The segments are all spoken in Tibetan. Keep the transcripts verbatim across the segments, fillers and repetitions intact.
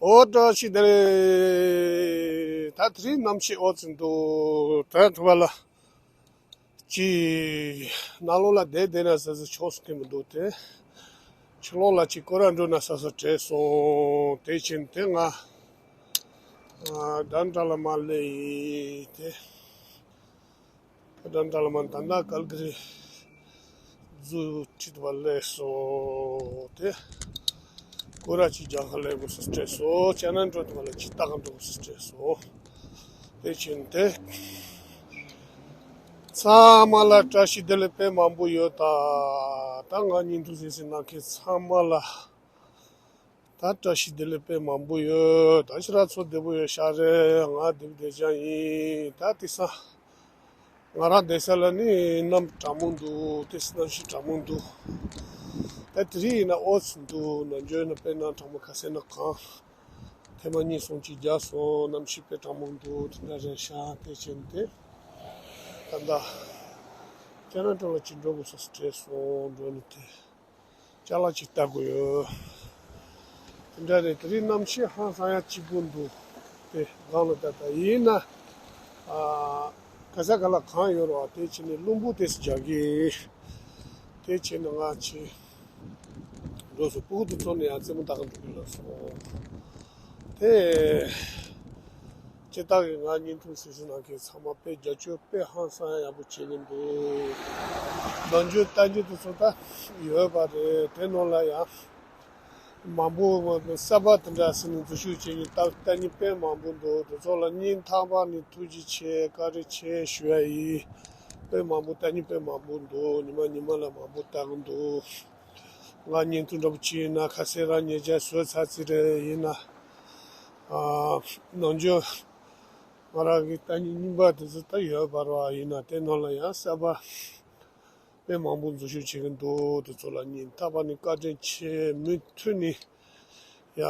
ཨོ་བཀྲ་ཤིས་བདེ་ལེགས། ད་དེ་རིང་གནམ་གཤིས་ཨོ་ཙི་འདུག་ད་ཐུ་བ་ལ་ཅི་ནང་ལོགས་ལ་བསྡད་བསྡད་ན་ཟ་ཟ་ཆོག་སྲིད་ཀྱི་མི་འདུག་དེ་ཕྱི་ལོགས་ལ་ཅི་སྐོར་ར་འགྲོ་ན་ཟ་ཟ་བྲེལ་སོང་། དེ་ཕྱིན་དེ་ང་ཨ་དན་ཏྲ་ལ་མ་སླེབས་ཡིན་དེ། ད་ལྟ་འདྲ་ལ་མ་ད་ལྟ་ཀལ་ག་རི་ཛུ་ཁྲིད་པ་ལས་སོ་དེ། ཀོ་ར་ཅི་རྒྱ་གར་ལས་དགོས་སུ་སྤྲད་སོ། ཅ་ན་འགྲོ་དུ་བ་ལ་ཅི་ཏག་འགྲོ་དགོས་སུ་སྤྲད་སོ། དེ་ཕྱིན་ཏེ། ཚང་མ་ལ་བཀྲ་ཤིས་བདེ་ལེགས་དཔེ་མང་པོ་ཡོད་ད། ད་ང་བརྙན་ཐུང་གཟིགས་གཟིགས་གནང་མཁན་ཚང་མ་ལ། ད་བཀྲ་ཤིས་བདེ་ལེགས་དཔེ་མང་པོ་ཡོད། ད་ཕྱི་ར་ཚོ་བདེ་པོ་ཡོད་ཤག་རེད། ང་བདེ་པོ་བདེ་ཅག་ཡིན། ད་དེ་སང་ང་རང་བསྡད་ས་ལ་ནི་གནམ་གྲང་མོ་འདུག་དེ་སང་གནམ་གཤིས་གྲང་མོ་འདུག་ད་དེ་རིང་ཡིན་ན་ཨོ་ཙི་འདུག་ནམ་རྒྱུན་ཡིན་ན་དཔེར་ན་གྲང་མོ་ཁ་སེར་ན་གང་ཐེངས་མ་གཉིས་སོང་གཅིག་རྒྱག་སོང་། གནམ་གཤིས་དཔེ་གྲང་མོ་འདུག་དེ་འདྲ་རེད་ཤག་དེ་བྱས་ཏེ་ད་ལྟ་ཅ་ན་ཏོ་ལ་ཅི་འགྲོ་དགོས་ས་སྤྲད་སོང་འགྲོ་ནི་དེ། ཅ་ལག་ཅིག་ལྟ་དགོས་ཡོད། དེ་འདྲ་རེད། དེ་རིང་གནམ་གཤིས་ཧང་སང་ཡ་སྐྱིད་པོ་འདུག་དེ་སྒང་ལ་ལྟ་ལྟ་ཡིན་ན། ཨ་ག་ས་ག་ལ་གང་ཡོད་རོགས་དེ་ཕྱིན་ནས་རླུང་བུ་དེ་སུ་རྒྱག་གི་དེ་ཕྱིན་ནས་ང་ཆེ་འགྲོ་སོང་། ཕྲུ་གུ་དེ་ཚོ་ནས་ཡང་རྩེད་མོ་ལྟ་ག་འགྲོ་གི་ལ་སོང་། དེ། སྤྱིར་བཏང་གི་ང་བརྙན་ཐུང་གཟིགས་གཟིགས་གནང་མཁན་ཚང་མ་དཔེ་རྒྱབ་སྐྱོར་དཔེ་ཧང་སང་ཡག་པོ་བྱེད་ཀྱི་འདུག་ནམ་རྒྱུན་ལྟ་རྒྱུ་དེ་ཚོ་ད་ཡོད་པ་རེད། དེ་ནང་ལ་ཡང་མང་པོ་གསར་པ་དེ་འདྲ་ཟེར་ནས་འཛུལ་ཞུགས་བྱེད་ཀྱི་ལྟ་ལྟ་མཁན་དཔེ་མང་པོ་འདུག་དེ་ཚོ་ལ་སྙིང་ཐག་པ་ནས་ཐུགས་རྗེ་ཆེ་བཀའ་དྲིན་ཆེ་ཞུ་ཡ་ཡིན། དཔེ་མང་པོ་ལྟ་མཁན་དཔེ་མང་པོ་འདུག་ཉི་མ་ཉི་མ་ལ་མང་པོ་ལྟ་གི་འདུག་ང་བརྙན་ཐུང་འདྲ་པོ་ཅིག་ཡིན་ན་ཁ་སེ་རང་ཉེ་ཆར་བཟོས་ཚར་ཚིག་རེད་ཡིན་ན། ནམ་རྒྱུན་ང་རང་གི་ལྟ་མཁན་རྙིང་པ་དེ་ཚོ་ད་ཡོད་པ་རེད་པ། ཡིན་ན་དེ་ནང་ལ་ཡང་གསར་པ་དཔེ་མང་པོ་འཛུལ་ཞུགས་བྱེད་ཀྱི་འདུག་དེ་ཚོ་ལ་སྙིང་ཐག་པ་ནས་བཀའ་དྲིན་ཆེ། མུ་མཐུད་ནས་ཡ་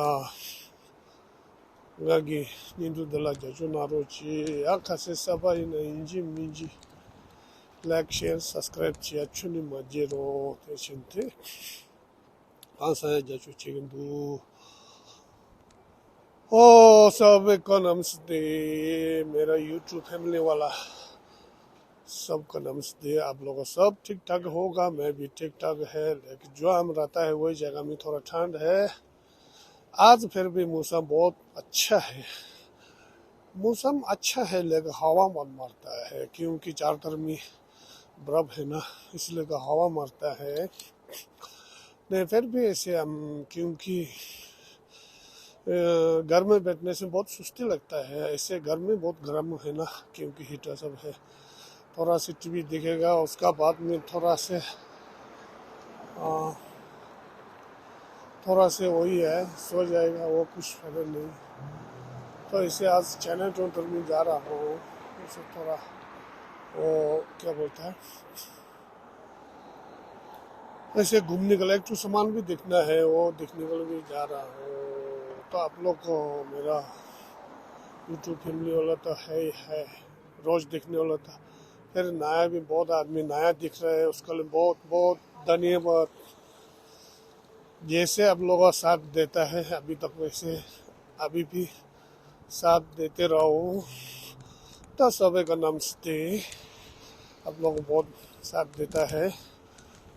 ང་གི་བརྙན་ཐུང་འདི་ལ་རྒྱབ་སྐྱོར་གནང་རོགས་གྱིས། ཡ་ཁ་སེ་གསར་པ་ཡིན་ན་ཡིན་གཅིག་མིན་གཅིག་ལའིཀ་ཤེར་སབ་སི་ཀ་རེབ་བྱེད་ཡ་ཁྱོན་ནས་མ་བརྗེད་རོགས། དེ་བཞིན་དེ། ཧང་སང་ཡ་རྒྱབ་སྐྱོར་བྱེད་ཀྱི་འདུག ओ सभी को नमस्ते, मेरा YouTube फैमिली वाला, सबको नमस्ते। आप लोग सब ठीक ठाक होगा, मैं भी ठीक ठाक है, लेकिन जो हम रहता है वही जगह में थोड़ा ठंड है। आज फिर भी मौसम बहुत अच्छा है, मौसम अच्छा है लेकिन हवा बहुत मारता है क्योंकि चारों तरफ में बर्फ है ना, इसलिए का हवा मारता है। नहीं, फिर भी ऐसे हम क्योंकि अ, घर में बैठने से बहुत सुस्ती लगता है। ऐसे घर में बहुत गर्म है ना, क्योंकि हीटर सब है। थोड़ा सा टीवी देखेगा, उसका बाद में थोड़ा से अ, थोड़ा से वही है, सो जाएगा, वो कुछ फायदा नहीं। तो इसे आज चाइना टाउन तरफ में जा रहा हूँ, उसे थोड़ा वो क्या बोलता है, ऐसे घूमने के लिए एक ठो सामान भी देखना है, वो देखने के लिए भी जा रहा हूँ। तो आप लोग को मेरा YouTube फैमिली वाला तो है ही है, रोज देखने वाला था। फिर नया भी बहुत आदमी नया दिख रहा है, उसके लिए बहुत बहुत धन्यवाद। जैसे आप लोग का साथ देता है अभी तक, वैसे अभी भी साथ देते रहो। तो सभी का नमस्ते। आप लोग बहुत साथ देता है।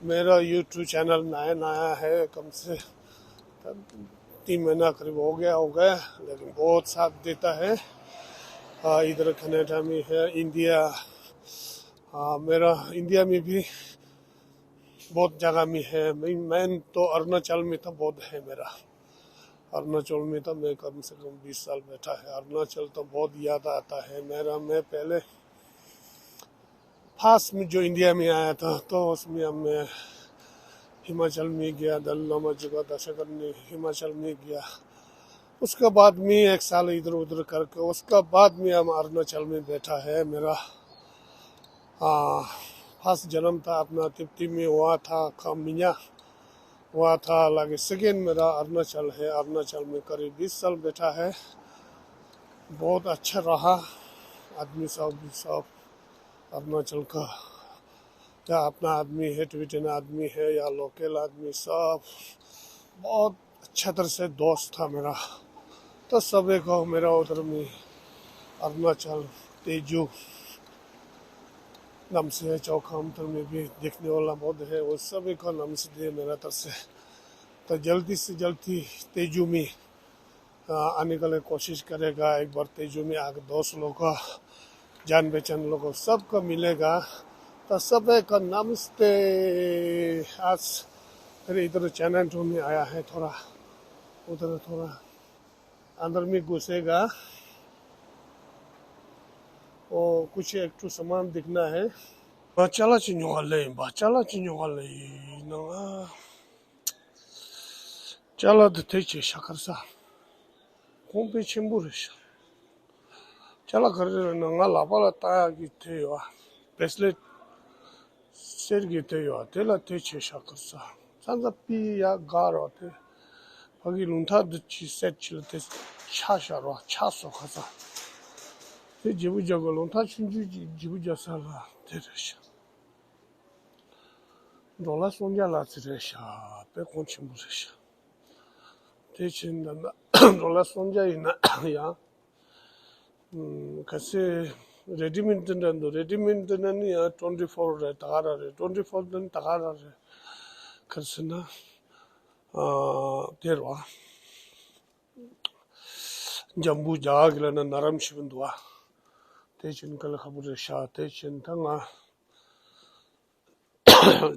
मेरा YouTube चैनल नया नया है, कम से तीन महीना करीब हो गया हो गया, लेकिन बहुत साथ देता है। आ, इधर कनाडा में है, इंडिया, आ, मेरा इंडिया में भी बहुत जगह में है। मैं, मैं तो अरुणाचल में तो बहुत है मेरा। अरुणाचल में तो मैं कम से कम बीस साल बैठा है। अरुणाचल तो बहुत याद आता है मेरा। मैं पहले फर्स्ट में जो इंडिया में आया था, तो उसमें हम, मैं हिमाचल में गया, दलाई लामा जी का दर्शन करने हिमाचल में गया। उसके बाद में एक साल इधर उधर करके, उसके बाद में हम अरुणाचल में बैठा है। मेरा, आ, फर्स्ट जन्म था अपना तिप्ती में, हुआ था खमिया, हुआ था लगे। सेकेंड मेरा अरुणाचल है, अरुणाचल में करीब बीस साल बैठा है। बहुत अच्छा रहा, आदमी सब, सब अरुणाचल का, या अपना आदमी है, टिबेटन आदमी है, या लोकल आदमी, सब बहुत अच्छा तरह से दोस्त था मेरा। तो सभी को मेरा उधर में अरुणाचल, तेजू, नमस्ते, चौखाम उधर में भी देखने वाला बहुत है। वो सभी को नमस्ते मेरा तरफ से। तो जल्दी से जल्दी तेजू में, आ, आने के लिए कोशिश करेगा। एक बार तेजू में आके दोस्त लोग को, जान पहचान लोग को, सबको मिलेगा। तो सभी को नमस्ते। आज फिर इधर चैनल टू में आया है, थोड़ा उधर थोड़ा अंदर में घुसेगा। वो कुछ एक ठो सामान दिखना है। ཅ་ལག་ཅིག་ཉོ་ག་སླེབས་ཡིན་པ། ཅ་ལག་ཅིག་ཉོ་ག་སླེབས་ཡིན་ན། ཅ་ལག་དེ་དེ་ཆེ་ཤ་ཁར་ས། གོང་སྤེལ་ཆེན་པོ་རེད་ཤག་ཅ་ལག་ག་རེ་རེད་ན། ང་ལག་པ་ལ་བཏགས་ཡག་གི་དེ་ཡོད། བེ་སི་ལེཊ་གསེར་གྱི་དེ་ཡོད། དེ་ལ་དེ་ཆེ་ཤ་ཁར་ས། ཚ་ཚ་པི་ཡ་ག་རོ་དེ། ཕ་གི་རླུང་ཐག་འདི་ཅི་སེ་ཊི་ཅི་ལ་དེ་ཆག་ཤ་རོ་ཆག་སོ་ཁ་ས། དེ་ལྗིད་པོ་རྒྱག་གི། རླུང་ཐག་ཆུང་ཆུང་ཅིག་ལྗིད་པོ་རྒྱག་ས་ལ་དེ་རེད་ཤག་ཌོ་ལར་སུམ་བརྒྱ་ལ་ཙི་རེད་ཤག་དཔེ་གོང་ཆེན་པོ་རེད་ཤག་དེ་ཕྱིན་ད་ན་ཌོ་ལར་སུམ་བརྒྱ་ཡིན་ན་ཡང་། ཨུམ། གལ་སྲིད་རེ་ཌི་མེཌ་དེ་འདྲ་འདུག་རེ་ཌི་མེཌ་དེ་ན་ནི་ཡང་ཊུ་ཝེན་ཊི་ཕོར་རེད། ད་ག་རང་རེད། ཊུ་ཝེན་ཊི་ཕོར་དེ་ནི་ད་ག་རང་རེད། གལ་སྲིད་ན། ཨ། དེ་རེད་བ། འཇམ་པོ་རྒྱ་གར་གྱི་ལ་ན་ན་རམ་ཞིག་འདུག་བ། དེ་ཕྱིན་ག་ལ་ཁ་པོ་རེད་ཤག་དེ་ཕྱིན་ད་ང་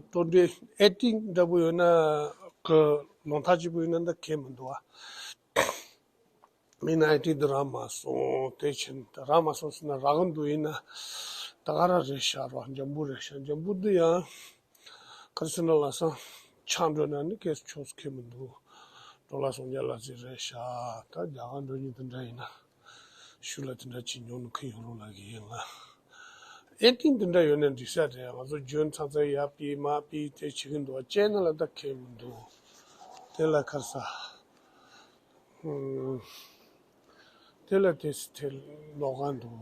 ཊུ་ཝེན་ཊི་ཨེ་ཊིན་འདྲ་པོ་ཡོད་ན་གི་རླུང་ཐག་ཅིག་པོ་ཡོད་ན་ད་ཁེལ་མི་འདུག་བ། ཡིན་ན་ཨེ་ཊིན་དུ་རག་མ་སོང་། དེ་ཕྱིན་ད་རག་མ་སོང་ཟེར་ན་རག་གི་འདུག་ཡིན་ན་ད་ག་རང་རེད་ཤག་རོ། འཇམ་པོ་རེད་ཤག་འཇམ་པོ་འདི་ཡང་ག་རེ་ཟེར་ན་ལ་སང་ཆག་འགྲོ་ན་ནི་སྐད་ཆོགས་ཁེལ་མི་འདུག་ཌོ་ལར་སུམ་བརྒྱ་ལ་ཙི་རེད་ཤག་ད་རྒྱ་གར་འགྲོ་མཁན་དེ་འདྲ་ཡིན་ན་ཤུལ་ལ་དེ་འདྲ་ཅིག་ཉོ་ནི་ཁེལ་ཡོང་རུང་ལ་གི་ཡིན་ང་། ཨེ་ཊིན་དེ་འདྲ་ཡོད་ན་འགྲིག་ས་རེད། ང་ཚོ་འཇོན་ཚང་ཚང་ཡར་ཕུད་མར་ཕུད་དེ་བྱེད་ཀྱི་འདུག་བ། ཅེ་ན་ལ་ད་ཁེལ་མི་འདུག་དེ་ལ་ཁར་ས། ཨུམ། དེ་ལ་དེ་སི་ཐེ་ལོག་ག་འདུག་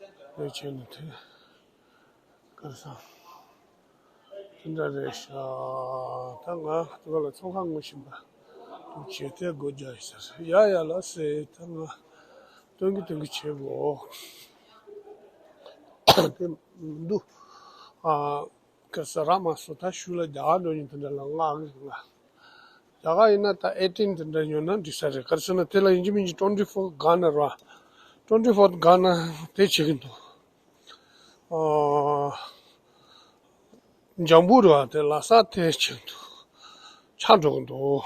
དེ་བྱས་ན་དེ་གར་སང་དེ་འདྲ་རེད་ཤག་ད་ང་དེ་ག་ལ་ཚོང་ཁང་ངོ་ཤེས་པ་འདུག་བྱས་དེ་སྒོ་རྒྱག་ཡིན་ཟེར། ཡ་ཡ་ལ་ཟེར། ད་ང་སྟོན་གི་སྟོན་གི་བྱེད་དགོས། དེ་མི་འདུག་ཨ། ག་ས་རག་མ་སོང་། ད་ཤུལ་ལ་རྒྱ་གར་འགྲོ་མཁན་དེ་འདྲ་ལ་མངགས་གི་ང་། རྒྱ་གར་ཡིན་ན་ད་ཨེ་ཊིན་དེ་འདྲ་ཉོ་ན་འགྲིག་ས་རེད། ག་རེ་ཟེར་ན་དེ་ལ་ཡིན་གཅིག་མིན་གཅིག་ཊུ་ཝེན་ཊི་ཕོར་ག་ན་ར། ཊུ་ཝེན་ཊི་ཕོར་ག་ན་དེ་བྱེད་ཀྱི་འདུག་ཨ། འཇམ་པོ་ར་དེ་ལ་ས་དེ་བྱེད་ཀྱི་འདུག་ཆག་འགྲོ་གི་འདུག་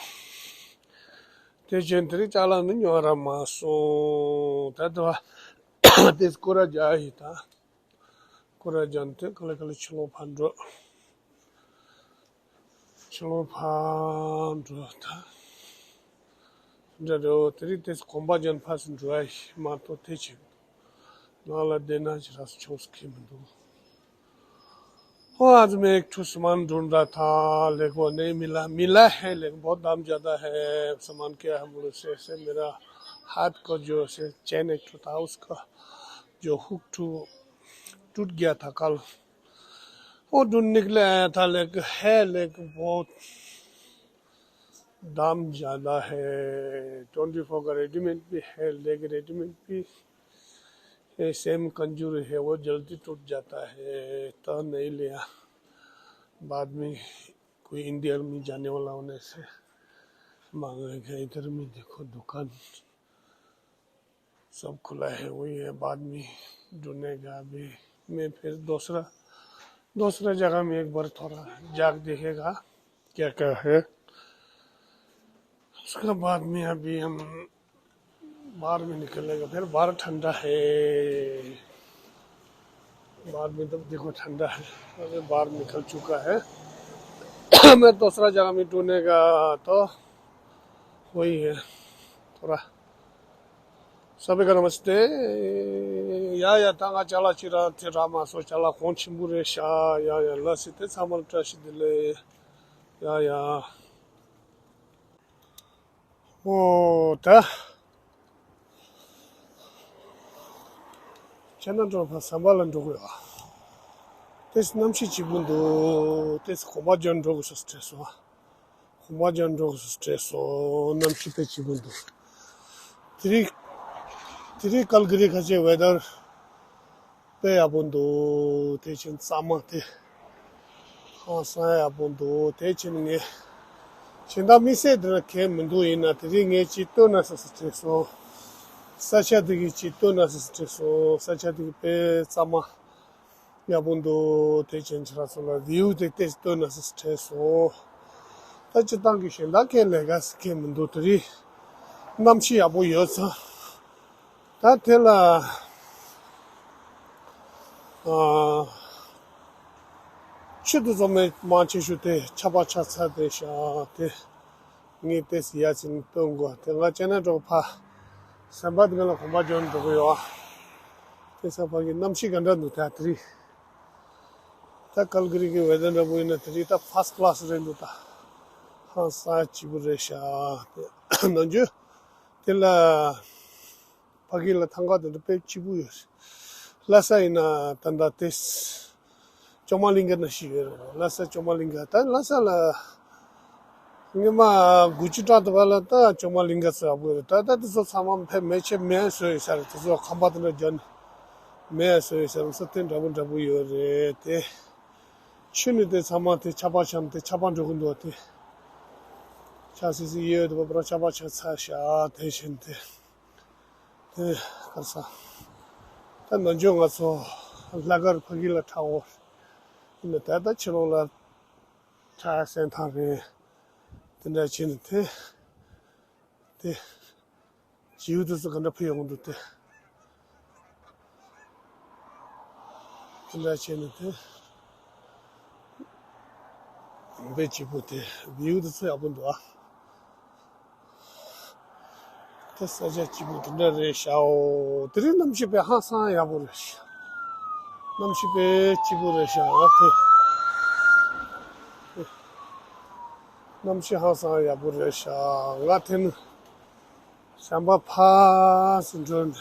དེ་བྱས་དེ་རིང་ཅ་ལག་ནི་ཉོ་རག་མ་སོང་། ད་དེ་བ་དེ་སྐོར་ར་རྒྱག་ཡིན་ད། སྐོར་ར་རྒྱག་དེ་ག་ལེ་ག་ལེ་ཕྱི་ལོགས་ཕར་འགྲོ། ཕྱི་ལོགས་ཕར་འགྲོ་ད། འདྲ་རེད། དེ་རིང་དེ་གོམ་པ་རྒྱག་ཕར་ཚུར་འགྲོ་ཡ་ཞིག་མ་གཏོགས་དེ་ཅིག་ནང་ལ་བསྡད་ན་ཅི་རག་ཆོག་ས་ཁེལ་མི་འདུག་ཨོ། आज मैं एक ठो सामान ढूंढ रहा था। लेकिन वो नहीं मिला। मिला है लेकिन बहुत दाम ज़्यादा है। सामान क्या है बोले, से से मेरा हाथ का जो से चेन एक ठो था, उसका जो हुक टू टूट गया था कल। वो ढूंढने के लिए आया था, लेकिन है, लेकिन बहुत दाम ज़्यादा है। ट्वेंटी फोर का रेडीमेड भी है, लेकिन रेडीमेड भी ये सेम कंजूर है, वो जल्दी टूट जाता है, तो नहीं लिया। बाद में कोई इंडिया में जाने वाला होने से मांगेगा। इधर में देखो दुकान सब खुला है, वही है, बाद में ढूंढेगा। अभी मैं फिर दूसरा दूसरा जगह में एक बार थोड़ा जाके देखेगा क्या क्या है। उसके बाद में अभी हम बाहर में निकलेगा। फिर बाहर ठंडा है, बाहर में तो देखो ठंडा है। अभी बाहर निकल चुका है। मैं दूसरा जगह में ढूंढेगा तो वही है थोड़ा। सभी को नमस्ते। ཡ་ཡ། ད་ང་ཅ་ལག་ཅིག་རག་དེ་རག་མ་སོང་། ཅ་ལག་གོང་ཆེན་པོ་རེད་ཤག་ཡ་ཡ་ལ་སི་དེ་ཚང་མ་ལ་བཀྲ་ཤིས་བདེ་ལེགས། ཡ་ཡ། ཨོ་ད། ཁྱེད་རྣམ་གྲོགས་ཕར་ཟམ་པ་ལ་འགྲོ་དགོས་ཨ། ཏེས་གནམ་གཤིས་སྐྱིད་པོ་འདུག་ཏེས་གོམ་པ་རྒྱག་འགྲོ་དགོས་སོ་སྤྲད་སོང་ཨ། གོམ་པ་རྒྱག་འགྲོ་དགོས་སོ་སྤྲད་སོང་། གནམ་གཤིས་དཔེ་སྐྱིད་པོ་འདུག་དེ་རིང་དེ་རིང་ཀལ་གྷི་རི་ཁ་ཆེ་ཝེ་དར་དཔེ་ཡག་པོ་འདུག་དེ་ཕྱིན་གཙང་མ་དེ་ཧང་སང་ཡག་པོ་འདུག་དེ་ཕྱིན་ངས་གཞན་དག་དམིགས་བསལ་དེ་ལ་གལ་མི་འདུག་ཡིན་ན་དེ་རིང་ངས་ཅིག་སྟོན་ན་ཟེར་ཟེར་དྲན་སོང་། ས་ཆ་དེ་གི་ཅིག་སྟོན་ན་ཟེར་ཟེར་དྲན་སོང་། ས་ཆ་དེ་གི་དཔེ་གཙང་མ། ཡག་པོ་འདུག་དེ་ཕྱིན་ཁྱེད་རང་ཚོ་ལ་བིའུ་དེ་ཏོག་ཙམ་སྟོན་ན་ཟེར་དྲན་སོང་། ད་སྤྱིར་བཏང་གི་གཞན་དག་གའི་ལས་ཀ་ཟེར་མཁན་མི་འདུག་དེ་རིང་གནམ་གཤིས་ཡག་པོ་ཡོད་ཙང་། ད་དེ་ལ་ཨ་ཆུ་དེ་ཚོ་མེ་མང་ཆེ་ཤོས་དེ་ཆར་པ་ཆགས་ཚར་དེ་ཤག་དེ། ངས་ཏོག་ཙམ་ཡར་ཕྱིན་སྟོན་དགོས། དེ་ང་ཅ་ན་གྲོགས་ཕ་སེམས་པ་དེ་ག་ལ་གོམ་པ་འཇོག་འགྲོ་གི་ཡོད། དེ་ས་ཕ་གི་གནམ་གཤིས་ག་འདྲ་འདུག་ད་དེ་རིང་། ད་ཀལ་གྷི་རི་གི་ཝེ་དར་འདྲ་པོ་ཡིན་ན་དེ་རིང་ད་ཕར་སི་ཀ་ལ་སི་རེད་འདུག་ད་ཧང་སང་སྐྱིད་པོ་རེད་ཤག་དེ་ནམ་རྒྱུན་དེ་ལ། ཕ་གི་ལ་ཐང་ག་དེ་འདྲ་དཔེ་སྐྱིད་པོ་ཡོད་རེད། ལྷ་ས་ཡིན་ན་ད་ལྟ་དེ་ཅོག་མ་གླིང་ག་ནང་བཞིན་ཡོད་རེད། ལྷ་ས་ཅོག་མ་གླིང་ག་ད་ལྷ་ས་ལ་སྔོན་མ་དགུ་བཅུ་གྲངས་དུ་བ་ལ་ད་ཅོག་མ་གླིང་ག་ཚོ་ཡག་པོ་ཡོད་རེད། ད་ལྟ་དེ་ཚོ་ཚང་མ་ཕེབས་མེད་ཆད་མེད་བཟོས་ཡོད་ས་རེད། དེ་ཚོ་ཁང་པ་དེ་འདྲ་བརྒྱབ་ནས་མེད་བཟོས་ཡོད་ས་རེད། ས་དེ་འདྲ་པོ་འདྲ་པོ་ཡོད་རེད་དེ། ཆུ་ནི་དེ་ཚང་མ་དེ་ཆར་པ་ཆགས་ནས་དེ་ཆར་པ་འགྲོ་གི་འདུག་དེ། ཆར་སིལ་སིལ་ཡོད་དུ་བ་པ་ར་ཆར་པ་ཆགས་ཚར་ཤག་དེ་བཞིན་དེ། དེ་གར་ས། ད་ནང་ཆོས་ང་ཚོ་ལྷག་དཀར་ཕ་གི་ལ་ཁྲ་འོ། ཡིན་ན་ད་ལྟ་ཕྱི་ལོགས་ལ་ཁྲ་སེན་ཐང་རེད། དེ་འདྲ་བྱས་ནས་དེ། དེ། བྱིའུ་དེ་ཚོ་ག་འདྲ་ཕུད་ཡོང་གི་འདུག་དེ། དེ་འདྲ་བྱས་ནས་དེ། དཔེ་སྐྱིད་པོ་དེ་བིའུ་དེ་ཚོ་ཡག་པོ་འདུག་ཨ། དེ་ས་ཆ་སྐྱིད་པོ་དེ་འདྲ་རེད་ཤག་འོ། དེ་རིང་གནམ་གཤིས་དཔེ་ཧང་སང་ཡག་པོ་རེད་ཤག་གནམ་གཤིས་དཔེ་སྐྱིད་པོ་རེད་ཤག་འོ་དེ། གནམ་གཤིས་ཧང་སང་ཡག་པོ་རེད་ཤག་ང་དེ་ནི་བྱམས་པ་ཕ་སུ་འགྲོ་འདྲ།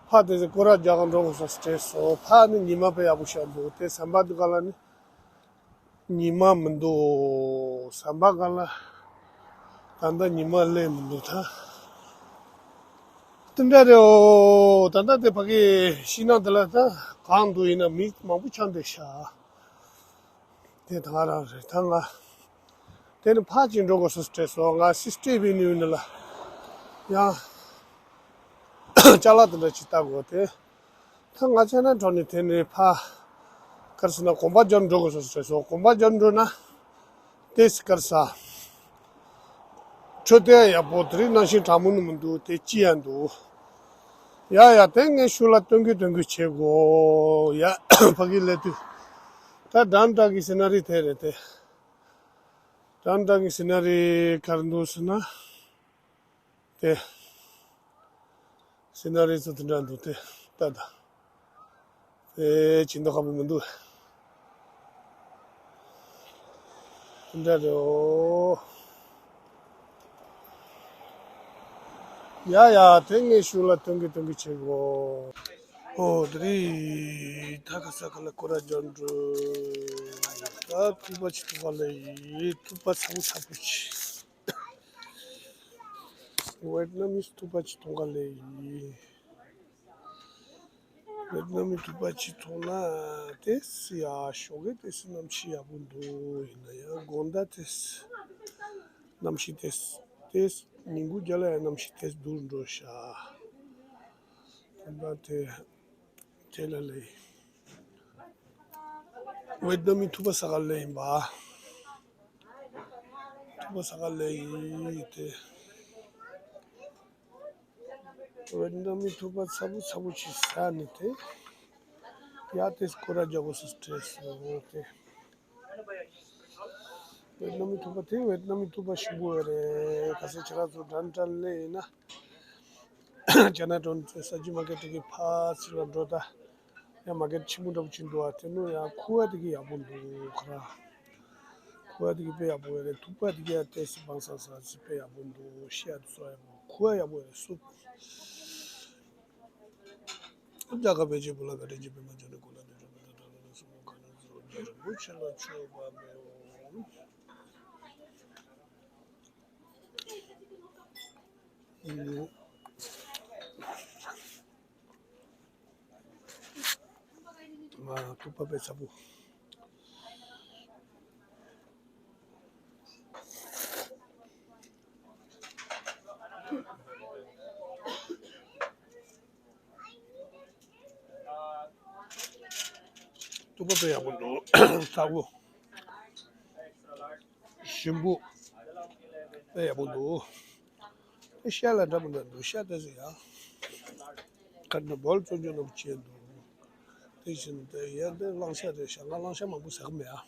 ཕ་དེ་ཚོ་སྐོར་ར་རྒྱག་ག་འགྲོ་དགོས་ས་སུ་དྲན་སོང་། ཕ་ནི་ཉི་མ་དཔེ་ཡག་པོ་ཤར་འདུག་དེ་བྱམས་པ་འདི་ག་ལ་ནི། ཉི་མ་མི་འདུག་བྱམས་པ་ག་ལ། ད་ལྟ་ཉི་མ་སླེབས་མི་འདུག་ད། དེ་འདྲ་རེད་འོ། ད་ལྟ་དེ་ཕ་གི་ཤིང་ནགས་དེ་ལ་ད་གངས་འདུག་ཡིན་ན་མི་མང་པོ་ཆགས་འདུག་ཤག་དེ་ད་ག་རང་རེད་ད་ང་། དེ་ནི་ཕར་ཅིག་འགྲོ་དགོས་སོ་སོ་སོ་ང་སིས་ཊི་བི་ནིའུ་ནི་ལ་ཡང་ཅ་ལག་དེ་འདྲ་ཅིག་ལྟ་དགོས་དེ། ད་ང་ཅ་ན་གྲོགས་ནི་དེ་ནི་ཕ་གར་སོང་ན་གོམ་པ་རྒྱབ་འགྲོ་དགོས་སོ་སོ་སོ་གོམ་པ་རྒྱབ་འགྲོ་ན་ཏེས་གར་ས། འཕྲོད་བསྟེན་ཡག་པོ་དེ་རིང་གནམ་གཤིས་གྲང་མོ་ནི་མི་འདུག་དེ་སྐྱིད་ཡང་འདུག་ཡ་ཡ་དེ་ངས་ཤུགས་ལ་སྟོན་གི་སྟོན་གི་བྱེད་དགོས་ཡ། ཕ་གི་ལས་དུས་ད་འགྲམ་འགྲམ་གི་སི་ན་རི་དེ་རེད་དེ། འགྲམ་འགྲམ་གི་སི་ན་རི་གར་འདུག་ཟེར་ན། དེ། སི་ན་རི་ཚོ་དེ་འདྲ་འདུག་དེ་ལྟ་ད། དེ་ཇི་འདྲ་ཁ་པོ་མི་འདུག་དེ་འདྲ་རེད་འོ། ཡ་ཡ་དེ་ངས་ཤུགས་ལ་སྟོན་གི་སྟོན་གི་བྱེད་དགོས། ཨོ་དེ་རིང་ད་ག་ས་ག་ལ་སྐོར་ར་རྒྱག་འགྲོ། ད་ཐུག་པ་ཆི་ཐུག་པ་ལ་ཡིན་ཐུག་པ་ཚ་པོ་ཚ་པོ་ཆི། ཝེད་ནམ་མིས་ཐུག་པ་ཆི་ཐུག་ག་ལ་ཡིན། ཝེད་ནམ་མིས་ཐུག་པ་ཆི་ཐུག་ན་དེ་སི་ཡ་ཞོགས་ཀས་དེ་སི་གནམ་གཤིས་ཡག་པོ་འདུག་ཡིན་ན་ཡང་དགོང་དག་དེ་སི་གནམ་གཤིས་དེ་སི་དེ་སི་ཉིན་གུང་རྒྱབ་ལ་ཡང་གནམ་གཤིས་དེ་སི་སྡུག་འགྲོ་ཤག་དེ་འདྲ་དེ། དེ་ལ་ལས། ཝེད་ནམ་མི་ཐུག་པ་ས་ག་ལས་ཡིན་པ། ཐུག་པ་ས་ག་ལས་ཡིན་དེ། ཝེད་ནམ་མི་ཐུག་པ་ཚ་པོ་ཚ་པོ་ཆི་ས་ནི་དེ། ཡ་དེ་སྐོར་ར་རྒྱག་དགོས་སུ་སྤྲད་སོང་དེ། ཝེད་ནམ་མི་ཐུག་པ་དེ་ཝེད་ནམ་མི་ཐུག་པ་ཞིམ་པོ་ཡོད་རེད། ག་ས་ཁྱེད་རང་ཚོ་འགྲམ་འགྲམ་ལས་ཡིན་ན། ཅ་ན་གྲོང་ས་ཇི་མ་ཀེ་ཊི་གི་ཕར་ཕྱི་ལ་འགྲོ་ད། ཡང་མ་ཀེ་ཊི་ཆེན་པོ་འདྲ་པོ་ཅིག་འདུག་ཨ། དེ་ནོ་ཡང་ཁུ་བ་དེ་གི་ཡག་པོ་འདུག་ཁ་ར། ཁུ་བ་དེ་གི་དཔེ་ཡག་པོ་ཡོད་རེད། ཐུག་པ་དེ་གི་ཡང་ཏེ་སི་བང་སང་སང་སི་དཔེ་ཡག་པོ་འདུག་ཤི་ཡ་དེ་ཚོ་ཡག་པོ་ཁུ་བ་ཡག་པོ་ཡོད་རེད་སུབ། རྒྱ་གར་པཎ་ཆེན་བོད་ལ་བཀའ་དྲིན་ཆེ་པདྨ་འབྱུང་གནས་ཀུན་ལ་འདུས་གྲུབ་པའི་དེ་དག་ལ་ལ་སོགས་པ་གང་རུང་ཚུར་རྒྱ་རིན་པོ་ཆེ་ལ་མཆོད་པ་འབུལ། ཐུག་པ་དཔེ་ཚ་པོ། ཐུག་པ་དཔེ་ཡག་པོ་འདུག་ཚ་པོ། ཞིམ་པོ། དཔེ་ཡག་པོ་འདུག་ཤ་ལ་འདྲ་པོ་འདྲ་འདུག་ཤ་ཏོག་ཙམ་ཡ། ཁ་ན་བོལ་བཙོན་འཇུག་ནང་བྱས་འདུག་དེ་བཞིན་དུ་ཡ་འདི་གླང་ཤ་རེད་ཤག་ང་གླང་ཤ་མང་པོ་ཟ་གི་མེད་ཨ།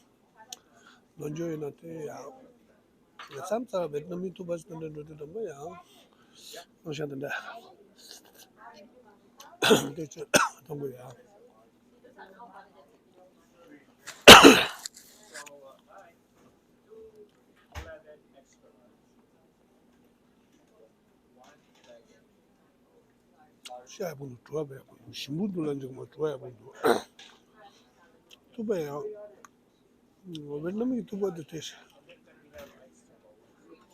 ནོར་འཇོག་ཡིན་ན་དེ་ཡ། ང་མཚམས་ཚར་བེད་ནམ་མི་ཐུག་པ་ཞིག་དེ་འདྲ་འགྲོ་དུས་དང་པོ་ཡ། གླང་ཤ་དེ་འདྲ། དེ་ཚོ་དང་པོ་ཡ། ཤ་ཡག་པོ་འདུག་བྲོ་བ་ཡག་པོ་འདུག་ཞིམ་པོ་འདུག་ལ་འཇིགས་མ་བྲོ་བ་ཡག་པོ་འདུག་ཐུག་པ་ཡང་། ཝེ་ནམ་གྱི་ཐུག་པ་དེ་དེ།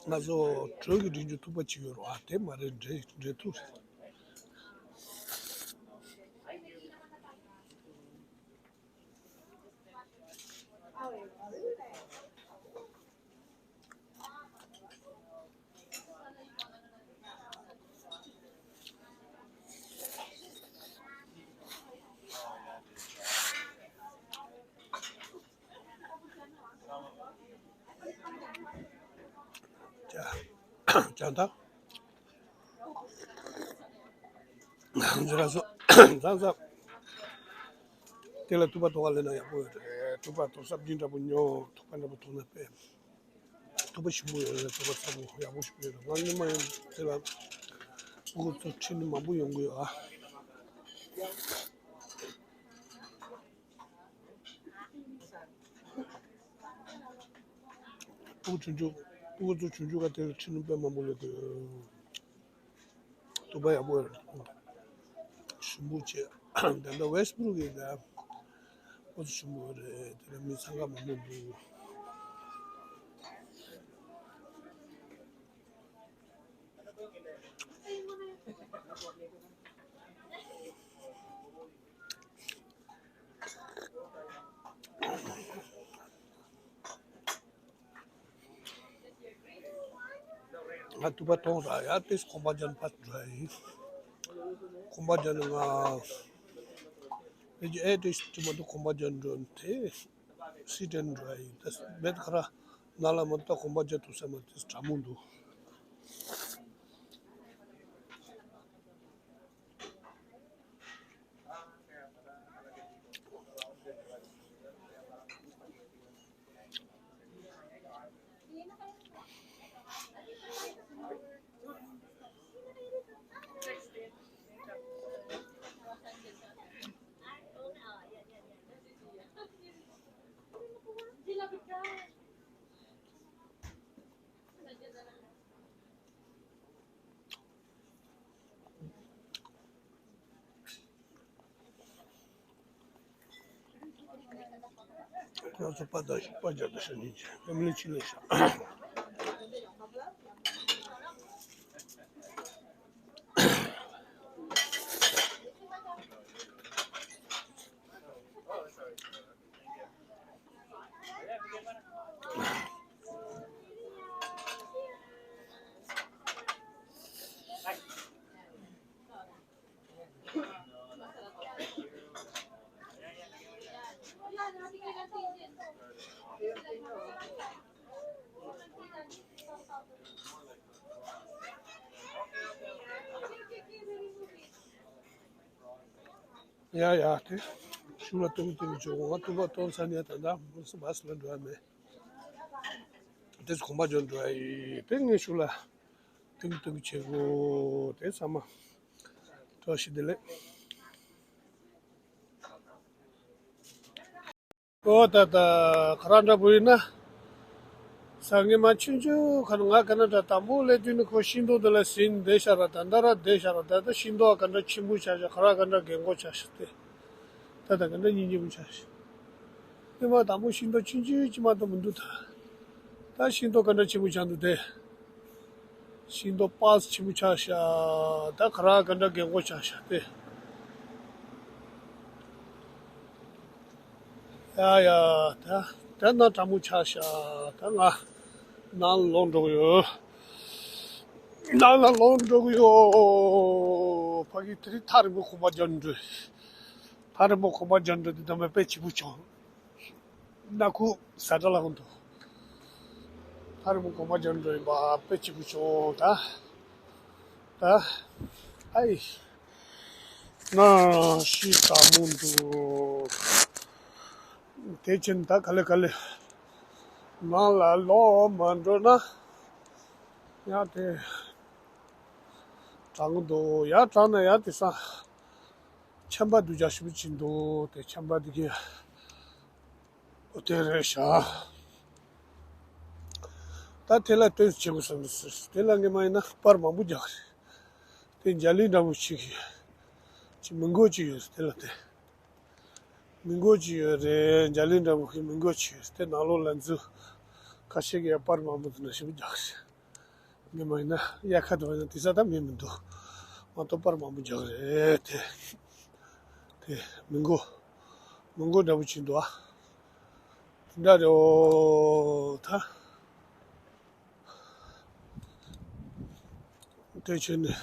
ང་ཚོ་དྲོད་ཀྱི་སྒྲིག་འཇུག་ཐུག་པ་ཅིག་ཡོད་རེད་བ་དེ་མ་རེད་འདྲེ་འདྲེ་ཐུག་རེད། ཅང་ད། འཛི་ར་སོ། ཚང་ཚང་། དེ་ལ་ཐུག་པ་ཐོག་ལ་ལེན་ན་ཡག་པོ་ཡོད་རེད། ཐུག་པ་ཐོག་སྲབ་ཅིང་འདྲ་པོ་ཉོ། ཐུག་པ་འདྲ་པོ་ཐོག་ན་དཔེ། ཐུག་པ་ཞིམ་པོ་ཡོད་རེད། ཐུག་པ་ཚ་པོ་ཡག་པོ་ཞིག་ཡོད་རེད། ང་སྔོན་མ་ཡང་དེ་ལ་ཕྲུ་གུ་ཚོ་ཁྲིད་ནས་མང་པོ་ཡོང་གི་ཡོད་ཨ། ཕྲུ་གུ་ཆུང་ཆུང་། ཕྲུ་གུ་ཚོ་ཆུང་ཆུང་ག་དེར་ཁྲིད་ནས་དཔེ་མང་པོ་ལས་དགོས། ཐུག་པ་ཡག་པོ་རེད། ཞིམ་པོ་བྱས། ད་ལྟ་ཝེ་སི་ཊི་བྷུ་རུག་གི་ད་ཨོ་ཙི་ཞིམ་པོ་རེད། དེ་ལ་མི་འཚང་ཁ་མང་པོ་འདུག་ང་ཐུག་པ་གཏོང་ས་ཡ་ཏིས་ཁོམ་པ་ཅན་ཕ་འགྲོ་ཡ་ཡིན། ཁོམ་པ་ཅན་ང་ཨེ་ཏིས་ཅི་མ་ཏུ་ཁོམ་པ་ཅན་འགྲོ་དེ་སི་ཏན་འགྲོ་ཡ་ཡིན། ཏིས་མེད་ཁ་ར་ན་ལ་མ་ཏུ་ཁོམ་པ་ཅན་ཐུག་ས་མ་ཏིས་དྲ་མོ་འདུག་ཁོ་ཚོ་པ་དང་པ་རྒྱབ་ཏུ་ཤ་ཉེ་ཆེ་ཕེ་མི་ལི་ཆི་ལ་ཤ། ཡ་ཡ་དེ། ཤུགས་ལ་གཏོང་གཏོང་བྱོས། ང་ཐུག་པ་གཏོང་ཚར་ནས་ད་ལྟ་མུ་སུ་བ་སུ་ལ་འགྲོ་ཡ་མེད། དེ་ཚོ་གོམ་པ་འཇོག་འགྲོ་ཡ་ཡིན། དེ་ངས་ཤུགས་ལ་གཏོང་གཏོང་བྱེད་དགོས། དེ་ཚང་མ་བཀྲ་ཤིས་བདེ་ལེགས། ཨོ་ད་ད་ཁ་ར་འདྲ་པོ་ཡིན་ན། སང་ཉིན་མ་ཆུང་ཆུང་ཁ་ན་ང་ཁ་ན་ད་དང་པོ་སླེབས་དུས་ནི་ཁོ་ཤིང་ཏོག་དེ་ལ་ཟིན་བསྡད་ཤག་ར། ད་ད་ར་བསྡད་ཤག་ར། ད་ད་ཤིང་ཏོག་ག་འདྲ་ཆེན་པོ་ཆགས་ཤག་ཁ་ར་ག་འདྲ་རྒན་གོག་ཆགས་ཤག་སྟེ། ད་ད་ག་འདྲ་སྙིང་རྗེ་པོ་ཆགས་ཤག་ཉི་མ་དང་པོ་ཤིང་ཏོག་ཆུང་ཆུང་ཅིག་མ་གཏོགས་མི་འདུག་ད་ད་ཤིང་ཏོག་ག་འདྲ་ཆེན་པོ་ཆགས་འདུག་སྟེ། ཤིང་ཏོག་པགས་ཆེན་པོ་ཆགས་ཤག་ད་ཁ་ར་ག་འདྲ་རྒན་གོག་ཆགས་ཤག་སྟེ། ཡ་ཡ། ད་ད་ན་གྲང་མོ་ཆགས་ཤག་ད་ང་ནང་ལ་ལོག་འགྲོ་གི་ཡོད། ནང་ལ་ལོག་འགྲོ་གི་ཡོད། ཕ་གི་དེ་རིང་ཐག་རིང་པོ་གོམ་པ་རྒྱག་འགྲོ། ཐག་རིང་པོ་གོམ་པ་རྒྱག་འགྲོ་དེ་དམ་པའི་དཔེ་སྐྱིད་པོ་བྱུང་། ནག་ཁུག་ཟ་འདྲ་ལ་ཧོན་དུ། ཐག་རིང་པོ་གོམ་པ་རྒྱག་འགྲོ་ཡིན་པ་དཔེ་སྐྱིད་པོ་བྱུང་ད། ད། ཨའི། ན་ཤི་ད་མུ་འདུག་དེ་ཕྱིན་ད་ག་ལེ་ག་ལེ། ནང་ལ་ལོག་མ་འགྲོ་ན། ཡ་དེ། གྲང་གི་འདུག་ཡ་གྲང་ན་ཡ་དེ་ས། ཆམ་པ་སྡུག་ཅག་ཞིག་བྱིན་འདུག་དེ་ཆམ་པ་འདི་གི། ཨོ་དེ་རེད་ཤག་ད་དེ་ལ་ལྟོས་བྱེད་དགོས་བསམ་ཟེར། དེ་ལ་ངས་མ་ཡིན་ན་པར་མང་པོ་རྒྱག་རེད། དེ་འཇའ་ལུས་འདྲ་པོ་ཞིག་གི། ཅི་མི་མགོ་ཅི་ཡོད་རེད་དེ་ལ་དེ། མི་མགོ་ཅི་ཡོད་རེད། འཇའ་ལུས་འདྲ་པོ་གི་མི་མགོ་ཅི་ཡོད་རེད། དེ་ནང་ལོགས་ལ་འཛུལ། ཁ་ཤས་ཀྱིས་ཡ་པར་མང་པོ་འདུག་ན་ཞིབ་རྒྱག་རེད། ངས་མ་ཡིན་ན་དབྱར་ཁ་དུ་བ་ཡང་དེ་ས་ད་མི་མི་འདུག་མ་གཏོགས་པར་མང་པོ་རྒྱག་རེད་དེ། དེ་མི་མགོ། མི་མགོ་འདྲ་པོ་ཅིག་འདུག་ཨ། དེ་འདྲ་རེད་འོ་ད། དེ་བྱས་ནས།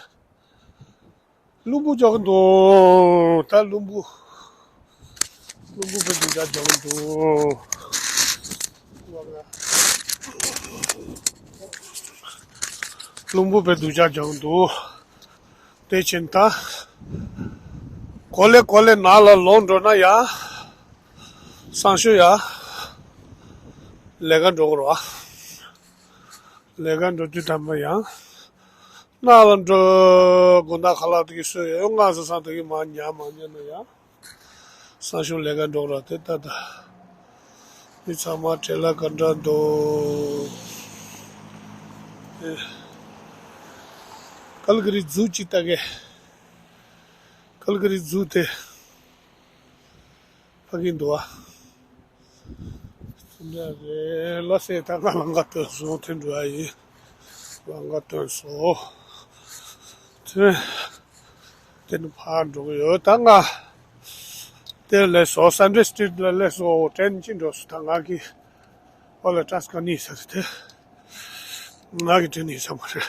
རླུང་བུ་རྒྱག་གི་འདུག་ད་རླུང་བུ། རླུང་བུ་བེད་དུ་རྒྱག་རྒྱག་གི་འདུག་རླུང་བུ་བེད་དུ་རྒྱག་རྒྱག་གི་འདུག་དེ་ཕྱིན་ད། གོ་ལེ་གོ་ལེ་ནང་ལ་ལོག་འགྲོ་ན་ཡ། སང་ཞོགས་ཡ། ལས་ཀ་འགྲོ་གི་རེད་བ། ལས་ཀ་འགྲོ་དུས་ཐམ་པ་ཡང་། ནང་ལ་འགྲོ། དགོང་དག་ཁ་ལག་དེ་གི་སོས་ཡོད་ང་ཟ་སང་དེ་གི་མ་ཉལ་མ་ཉལ་ན་ཡང་། སང་ཞོགས་ལས་ཀ་འགྲོ་ར་དེ་ལྟ་ད། མི་ཚང་མ་བྲེལ་ལ་ག་འདྲ་འདུག་ཨེ། ཀལ་ཀ་རི་ཛུ་ཅིག་ལྟ་གི། ཀལ་ཀ་རི་ཛུ་དེ། ཕ་གི་འདུག་ཨ། འདྲ་རེད་ལ་སེ་ད་ང་ལང་ཀ་ཐོན་སོང་ཐོན་འགྲོ་ཨ་ཡིན། ལང་ཀ་ཐོན་སོང་། དེ་དེ་ནི་ཕར་འགྲོ་གི་ཡོད་ད་ང་། དེར་སླེབས་སོང་སན་ཌེ་སི་ཊི་རི་ཊི་ལ་སླེབས་སོང་ཊེན་ཅི་འགྲོ་སོང་ད་ང་གི་ཨོ་ལ་ཏྲས་ཀ་ནི་ས་རེད་དེ། ང་གི་ཊེན་ནི་ས་མ་རེད།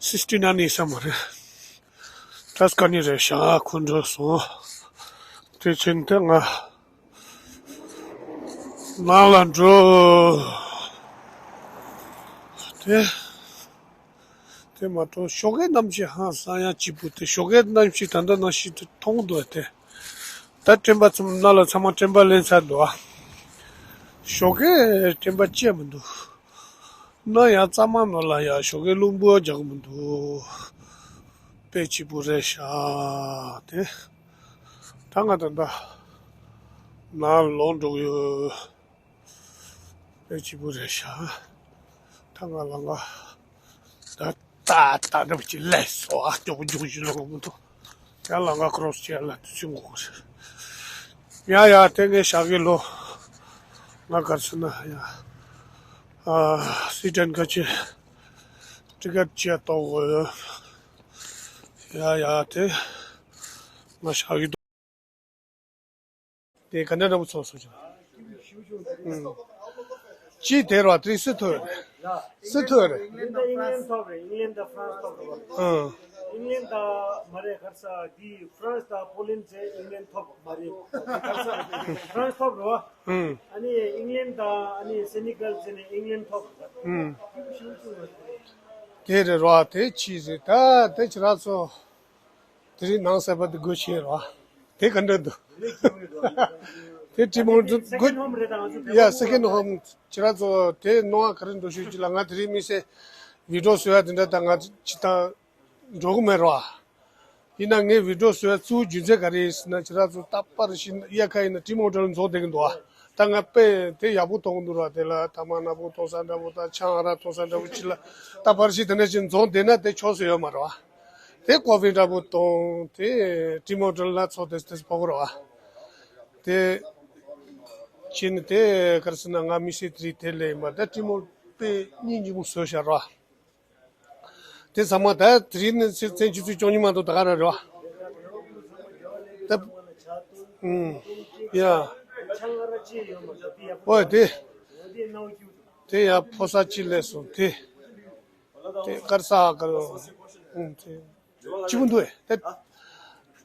སིས་ཊི་ན་ནི་ས་མ་རེད། ཏྲས་ཀ་ནི་རེད་ཤག་ཁོ་འགྲོ་སོང་། དེ་ཕྱིན་དེ་ང་། ནང་ལ་འགྲོ། དེ། དེ་མ་གཏོགས་ཞོགས་ཀའི་གནམ་གཤིས་ཧང་སང་ཡང་སྐྱིད་པོ་དེ་ཞོགས་ཀའི་གནམ་གཤིས་ད་ལྟ་ནང་བཞིན་དུ་མཐོང་འདུག་དེ། ད་དྲན་པ་ཚང་མ་ནང་ལ་ཚང་མ་དྲན་པ་ལེན་ཚར་འདུག་ཨ། ཞོགས་ཀའི་དྲན་པ་ཅི་ཡང་མི་འདུག་ན་ཡང་གཙང་མ་ནང་ལ་ཡང་ཞོགས་ཀའི་རླུང་བུ་རྒྱག་གི་མི་འདུག་དཔེ་སྐྱིད་པོ་རེད་ཤག་དེ། ད་ང་ད་ལྟ་ནང་ལོག་འགྲོ་གི་ཡོད། དཔེ་སྐྱིད་པོ་རེད་ཤག་ད་ང་ལང་ཀ་ད་ད་ད་འདྲ་པོ་ཅིག་སླེབས་སོང་ཨ། སྐྱོ་པོ་རྒྱུག་ཞིག་ལོག་མི་འདུག་ཡང་ལང་ཀ་ཁོ་རོ་སི་བྱེད་ལ་དུས་ཚོད་འགོར་གི་རེད། ཡ་ཡ་དེ་ངས་ཞག་གི་ལོ། ང་གར་སོང་ན་ཡ། ཨ་སི་ཊན་ཁ་ཆེ། ཊི་ཀེ་ཊི་ཅི་ཡ་གཏོང་དགོས་ཡོད། ཡ་ཡ་དེ། ང་ཞག་གི་འདུག་དེ་ག་འདྲ་འདྲ་པོ་ཚོགས་སོང་ཅིང་། ཅི་དེ་ར་དེ་སི་ཐོ་རེད། སི་ཐོ་རེད། ཨིང་ལན་དང་ཨིང་ལན་དང་ཧྥ་རན་སི་ཐོབ་རེད་བ། ཨང་། ཨིང་ལན་དང་མ་རེད་གར་ས་འདི་ཧྥ་རན་སི་དང་པོ་ལན་ཟེར་ཨིང་ལན་ཐོབ་མ་རེད། གར་ས་ཧྥ་རན་སི་ཐོབ་རེད་བ། ཨང་། ཨ་ནི་ཨིང་ལན་དང་ཨ་ནི་སེ་ནི་གལ་ཟེར་ནས་ཨིང་ལན་ཐོབ་རེད། ཨང་། དེ་རེད་ར་དེ་ཅི་རེད་ད་དེ་ཁྱེད་རང་ཚོ། དེ་རིང་ནང་གསར་པ་དེ་སྒོ་ཕྱེ་རོགས། དེ་ག་འདྲ་འདུག་དེ་ཊི་མོ་ཊི་སྒོ། སེ་ཀེན་ཌི་ཧོམ་རེད་ད་ང་ཚོ་ཡ་སེ་ཀེན་ཌི་ཧོམ་ཁྱེད་རང་ཚོ་དེ་སྣང་བ་ག་རེ་འགྲོ་ཤོད་ཅིག་ལ་ང་དེ་རིང་དམིགས་བསལ་བི་ཌི་ཡོ་བཟོ་ཡ་དེ་འདྲ་ད་ང་ཅི་ད་འགྲོ་གི་མེད་རོགས། ཡིན་ན་ངས་བི་ཌི་ཡོ་བཟོ་ཡ་གཙོ་བོ་རྒྱུ་མཚན་ག་རེ་ཡིན་ཟེར་ན་ཁྱེད་རང་ཚོ་རྟག་པར་ཤི་དབྱར་ཁ་ཡིན་ན་ཊི་མོ་ཊི་ལ་འཛོག་བསྡད་ཀྱི་འདུག་ཨ། ད་ང་དཔེ་དེ་ཡག་པོ་མཐོང་གི་འདུག་ར། དེ་ལ་ཐ་མག་ནག་པོ་མཐོང་ས་འདྲ་པོ་དང་ཆང་ཨ་རག་མཐོང་ས་འདྲ་པོ་ཅིག་ལ་རྟག་པར་ཤི་དེ་འདྲ་ཞིག་འཛོག་བསྡད་ན་དེ་ཆོག་ས་ཡོད་མ་རེད་བ། དེ་ཀོ་ཕི་འདྲ་པོ་གཏོང་དེ་ཊི་མོ་ཊི་ལ་ཚོ་དེ་དེ་ཕོག་རོགས་ཨ། དེ་ཕྱིན་དེ་ག་རེ་ཟེར་ན་ང་མི་སེ་ཏྲི་དེ་ལས་མ་ད་ཊི་མོ་དཔེ་སྙིང་རྗེ་མོ་བཟོས་ཤག་རོ། དེ་ཚང་མ་ད་དེ་རིང་ནས་ཚེ་ཚེ་ཆུ་ཚོད་བཅུ་གཉིས་མ་གཏོགས་ད་ག་ར་རེད་བ། ད་ཨུམ་ཡ། ཨོ་དེ། དེ་ཡང་ཕོ་གསར་གཅིག་སླེབས་སོང་དེ། དེ་དཀར་ས་དཀར། ཨུམ་དེ། གཅིག་པུ་འདུག་ཨེ། དེ།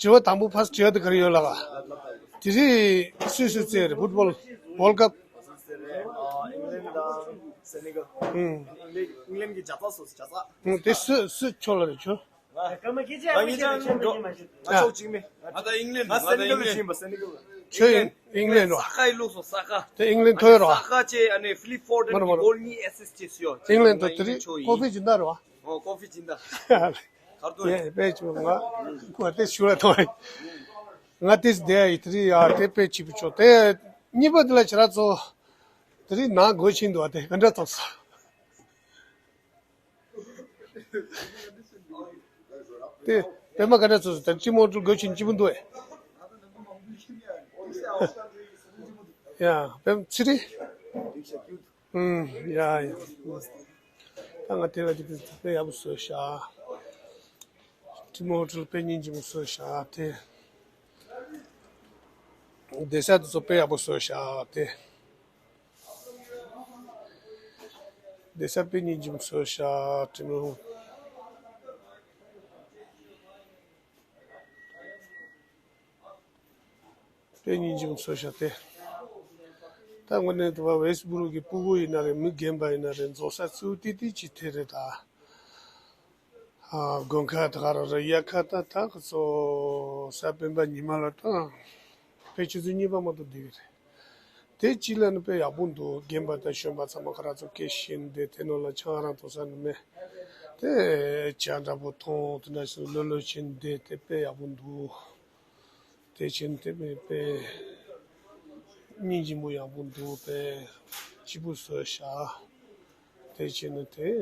དྲི་བ་དང་པོ་ཕར་དྲི་བ་དེ་ག་རེ་ཡོད་ལགས། དེ་རིང་སུས་སུས་རྩེད་རེད། ཕུཊ་བོལ་ཝོལ་ཀབ། ཨིང་ལན་དང་སེ་ནི་གལ། ཨུམ། ཨིང་ལན་ཨིང་ལན་གྱི་ཇ་ཚགས་སོ་ཇ་ཚགས། ཨུམ་དེ་སུ་སུ་ཕྱོགས་ལ་རེད་ཁྱོད། ང་ང་ཅག་ཅིག་མེད། ང་ད་ཨིང་ལན་ང་ད་སེ་ནི་གལ་ལ་ཕྱིན་པ་སེ་ནི་གལ་ལ། ཁྱོད་ཨིང་ཨིང་ལན་རོ། ས་ཁ་ཡི་ལུགས་སོ་ས་ཁ། དེ་ཨིང་ལན་ཐོས་རོ། ས་ཁ་ཅེ་ཨ་ནི་ཕི་ལིབ་ཕོར་ཌན་མ་རོ་མ་གི་རོ། གོལ་གཉིས་ཨེ་སིས་ཊི་བྱས་སོ། ཨིང་ལན་དུ་དེ་རིང་ཀོ་ཕི་སྦྱིན་བདག་རོ། ཨོ་ཀོ་ཕི་སྦྱིན་བདག་གར་དུ་དེ་དཔེ་ཆུ་ང་ཁོ་དེ་ཞུ་ལ་ཐོང་། ང་དེ་དེ་ཡི་དེ་རིང་ཡ་དེ་དཔེ་ཆུ་བུ་ཆོ་དེ་གཉིས་པ་དེ་ལ་ཁྱེད་རང་ཚོ་དེ་རིང་ནང་སྒོ་ཕྱིན་འདུག་བ། དེ་ག་འདྲ་ཐོག་ས། དེ་པད་མ་ག་འདྲ་ཚོད་ཚོད་དང་ཅི་མོ་ཀྲུ་དགོས་ཆེན་ཅི་མོ་འདུག་ཨེ། ཡ་པད་མ་ཚེ་རིང་། ཨུམ་ཡ་ཡ། ད་ང་དེ་ལ་དེ་དཔེ་ཡག་པོ་བཟོས་ཤག་ཅི་མོ་ཀྲུ་དཔེ་སྙིང་རྗེ་མོ་བཟོས་ཤག་དེ། བསྡད་ས་དེ་ཚོ་དཔེ་ཡག་པོ་བཟོས་ཤག་དེ། བསྡད་ས་དཔེ་སྙིང་རྗེ་མོ་བཟོས་ཤག་དེ་མོ། དཔེ་སྙིང་རྗེ་མོ་བཟོས་ཤག་དེ། ད་དངོས་གནས་དུ་བ་ཝེ་སི་སྦུ་རུག་གི་སྤུ་གུ་ཡིན་ན་རེད། མི་རྒན་པ་ཡིན་ན་རེད། འཛོམས་ས་ཚུ་ཏི་ཏི་ཅིག་དེ་རེད་ད། ཨ་དགོན་ཁ་ད་ག་ར་ར་དབྱར་ཁ་ད་ད་ཁ་ཚོ་ས་སྤེན་པ་ཉི་མ་ལ་ད་དཔེ་ཆུ་ཚོད་གཉིས་པ་མ་གཏོགས་འདི་གི་རེད། དེ་གཅིག་ལ་ནི་དཔེ་ཡག་པོ་འདུག་རྒན་པ་དང་གཞོན་པ་ཚང་མ་ཁ་ར་ཚོ་སྐད་བཤད་བསྡད་དེ་ནང་ལ་ཆང་རང་འཐུང་ས་ནི་མེད། དེ་ཇ་འདྲ་པོ་འཐུང་དེ་འདྲ་ཞིག་ལྷོད་ལྷོད་བྱས་བསྡད་དེ་དཔེ་ཡག་པོ་འདུག་དེ་བྱས་དེ་དཔེ་དཔེ་སྙིང་རྗེ་མོ་ཡག་པོ་འདུག་དཔེ་སྐྱིད་པོ་བཟོས་ཤག་དེ་བྱས་ནི་དེ།